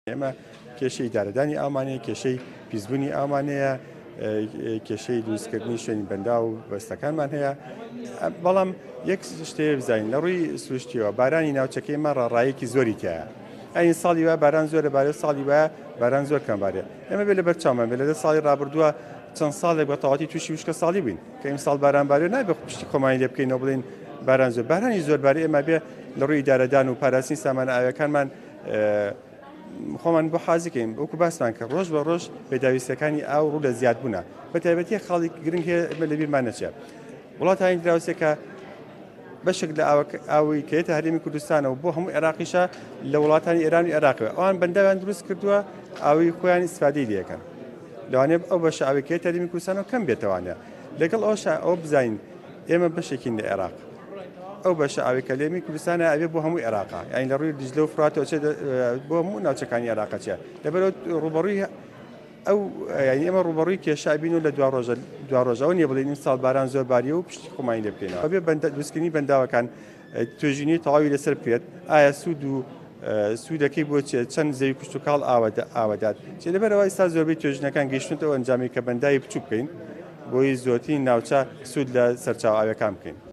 ئێمە کێشەی دارەدانی ئاومان هەیە، کێشەی پیسبوونی ئاومان هەیە، کێشەی دروستکردنی شوێنی بەنداو و بەستەکانمان هەیە. بەڵام یەک شتێ بزانین لە ڕووی سروشتیەوە بارانی ناوچەکەی ئێمە ڕاڕایەکی زۆری تایە. ئەین ساڵی وایە باران زۆرە بارێ ساڵی وایە باران زۆر کەم بارێ. ئێمە بێ لەبەر چاومان بێ لە دە ساڵی ڕابردووە چەند ساڵێک بە تەواوەتی تووشی وشکە ساڵی بووین کە ئیمساڵ باران بارێ نابێ پشتی خۆمانی لێ بکەینەوە بڵێین باران زۆر بارانی زۆر بارێ ئێمە بێ لە ڕووی ئیدارەدان و پاراستنی سامانە ئاویەکانمان خۆمان بۆ حازیکەین وەکو باسمان کرد ڕۆژ بە ڕۆژ پێداویستەکانی ئاو ڕوو لە زیادبوونە بە تایبەتی خاڵی گرنگ هەیە ئێمە لەبیرمان نەچێت وڵاتانی دراوسێکە بەشێک لە ئاوی کە یەتە هەرێمی کوردستانەوە بۆ هەموو عێراقیشە لە وڵاتانی ئێران و عێراقەوە ئەوان بەنداویان دروست کردووە ئاوی خۆیان ئیسفادەی لەکەن لەوانەیە ئەو بەشە ئاوی کە یەتە هەرێمی کوردستانەوە کەم بێتەوانە لەگەڵ ئەوشا ئەو بزانین ئێمە بەشێکین لە عێراق ئەو بەشە ئاوی کە لێمی کوردستانە ئەبێ بۆ هەموو عێراقا یانی لە ڕووی دیجلە و فراتەوە چێ بۆ هەموو ناوچەکانی عێراقە چێ لەبەرەوە ڕووبەڕووی ئەو یانی ئێمە ڕووبەڕووی کێشە ئەبین و لە دوا ڕۆژە دوا ڕۆژەوە نییە بڵێین ئیمساڵ باران زۆر باریە و پشتی خۆمانی لێ بکەینەوە ئەبێ بەندە دروستکردنی بەنداوەکان توێژینەوەی تەواوی لەسەر بکرێت ئایا سوود و سوودەکەی بۆ چێ چەند زەوی کشتوکاڵ ئاوەدات چێ لەبەرەوە ئێستا زۆربەی توێژینەکان گەیشتونەتە ئەو ئەنجامەی کە بەنداوی بچووک بکەین بۆی زۆرترین ناوچە سوود لە سەرچاوە ئاویەکان بکەین.